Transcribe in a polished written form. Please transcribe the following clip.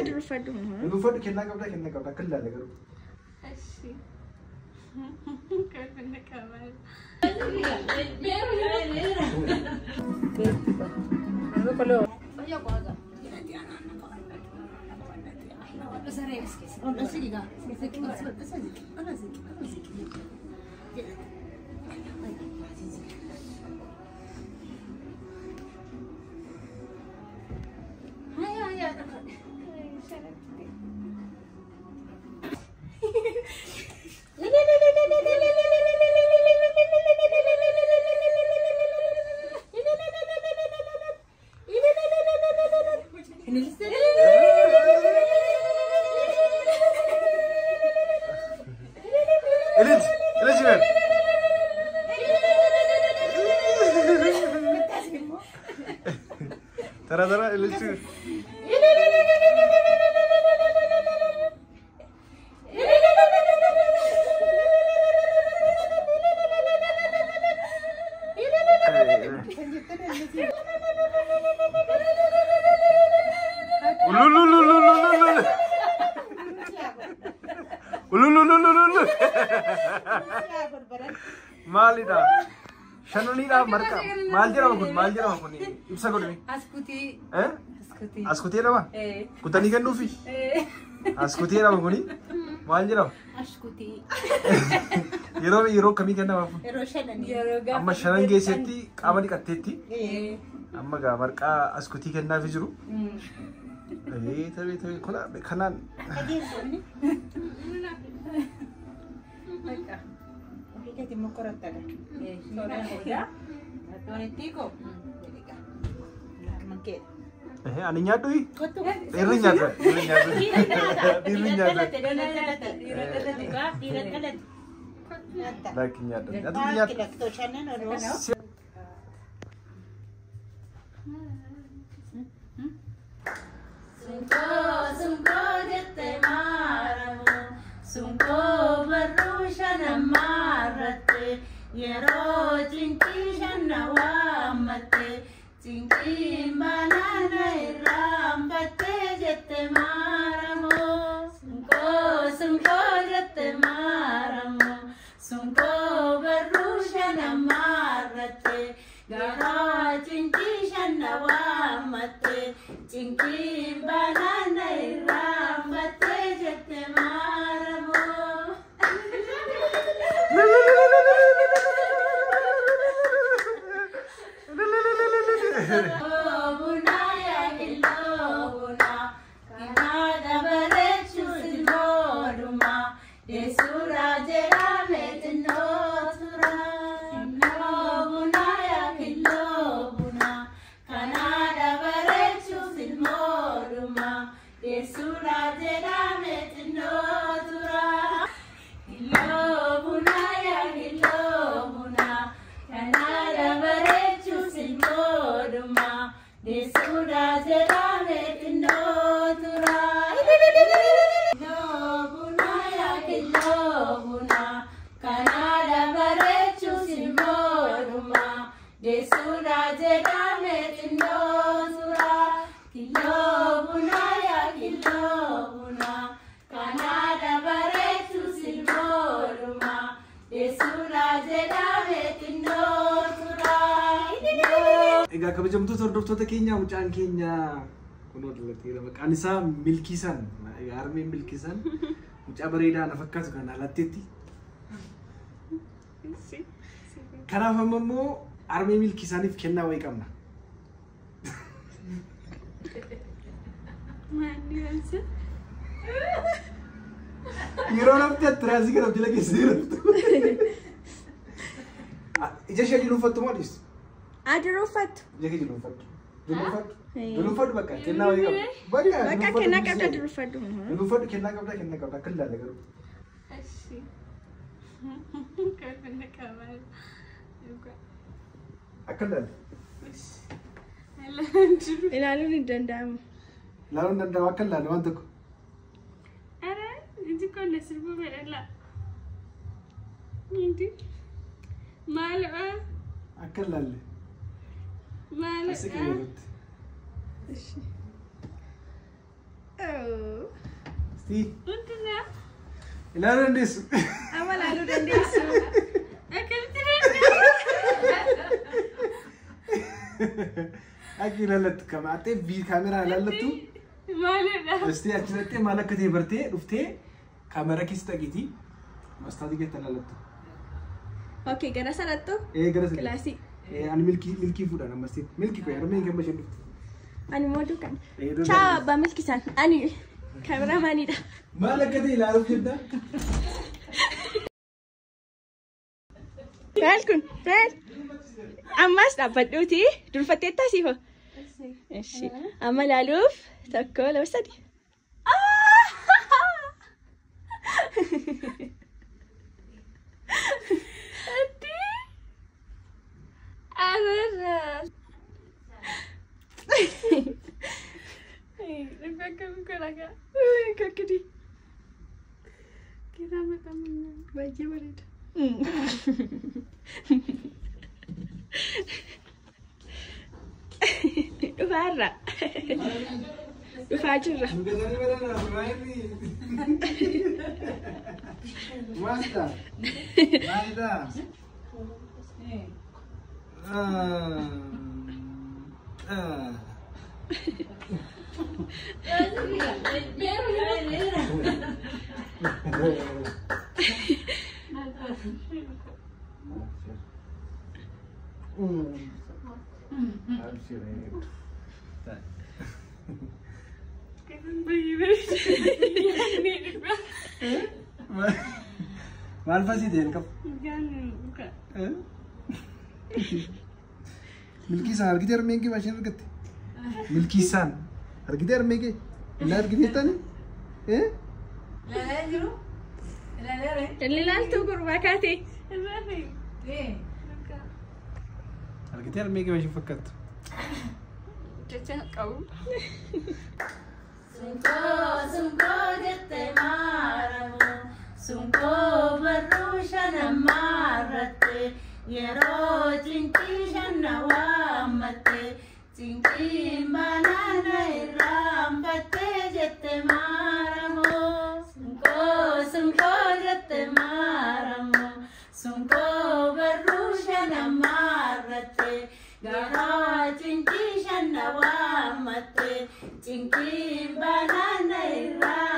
Duruffadhu. Duruffadhu kennaa qabda kennaa qabda akka ilaalle garuu. Ashi. Kolfinna qabaa. Elif, Elif ver. Tara tara Elif. Ulululululu. Maalidha? Shananiidha marqa. Maal jedhama kun? Maal jedhama kun? Ibsa godhame. Askutii. Eh? Askutii. Askutii jedhama? Eh. Kutanii kennuufi? Eh. Askutii jedhama kuni? Maal jedhama? Askutii. Yeroo yeroo kamii kennama kun? Yeroo shananii. Yeroo gaafa. Amma shanan geessetti qaama dhiqatteetti. Eh. Amma gaa marqaa askutii kennaafi jiru. Eh tabii tabii kun kanaan Dhageessonni. Bakka. Ofii keetii immoo qorattadha. Eh. Tooraan booda. Doonittii koo. Mankeedha. Eh ani nyaadhu? Kottu. Dhiirri nyaata. Dhiirri nyaata. Dhiirri nyaata. Dhiira dhalate. Dhiira dhalate. Dhiira dhalate. Nyaata. Lakki nyaadhu. Nyaata Maal nyaata. kilaktoo shanan oduu. Sunkoo sunkoo jettee maaramu sunkoo barruu shanan maarratte yeroo cinqii shanna waammatte cinqiin baanaana irraanfatte jette maaramu sunkoo sunkoo jette maaramu sunkoo barruu shanan maarratte garaa cinqii shanna waammatte cinqiin baanaana irraanfatte jette maaramu. Egaa kabajamtoota hordoftoota keenya mucaan keenya kunoo dhalatteera. Maqaan isaa Milkiisaan. Egaa harmeen Milkiisaan mucaa bareedaa na fakkaatu kan dhalatteetti. Kanaaf amma immoo harmee Milkiisaaniif kennaa wayii qabna. Yeroo namti attiraasii kana jala keessatti raftu. Ija ishee jiluunfattu moo dhiistu? Aduruffadhu. Ija kee jiluunfattu. Jiluunfattu. Jiluunfattu bakka kennaa wayii qabda. Bakka Bakka kennaa qabda duruffadhu. Duruffadhu kennaa qabda kennaa qabda akka ilaalle garuu. Ashi. Kolfinna qabaa. Akka ilaalle. Ilaaluun hin danda'amu. Ilaaluun danda'amu akka ilaalle waan tokko. Ara, iji kun na sirbuu fedhala. Indi. Maalidha? Akka ilaalle. Asii Maalidha? keewwatti. Istii. Ilaaluu dandeessu. Amma ilaaluu dandeessu. Akka ilaallattu kamaattee kaameraa ilaallattu. Maalidha? Istii achi dhattee maal akka ta'e bartee dhuftee kaameraa keessa dhaqiitii mastaatii keessa ilaallattu. Okay, gara sanattu Ee gara sana. kilaasii. Ee ani milkii fuudhan ammas milkii koo harmeen kan bashee dhufte. Ani immoo duukan. Ee, duukan. Ciao abbaa milkisaan. Ani kaameraamaanidha. Maal akka ta'e ilaaluuf jenna? Maal kun? Maal? Ammas dhaabbadhuuti. Durfattee taasifa. Ishi. Amma ilaaluuf 1, 2, 3. Abarra. Kakkidi. Baay'ee bareeda. Dhufaarra. Dhufaa jirra. Mugatanii baranaa Ibraahimii. Maalidha? Maalidha? Maal fasiite jalqaba? Milkii isaan argitee harmeen kee maashinii argatte? Milkii isaan argitee harmee kee? Illaa argitee tani? Ilaalaa jiru? Ilaalaa ree? Inni ilaaltuu gurbaa kaatee. Argitee harmee kee maashinii fakkaattu? Jecha qabu. Sunkoo sunkoo jettee maaramu sunkoo barruu shanan maarratte yeroo cinqii shanna waammatte cinqiin baanaana irraanfatte jette maaramu sunkoo sunkoo jette maaramu sunkoo barruu shanan maarratte yeroo cinqii shanna waammatte cinqiin baanaana irraa.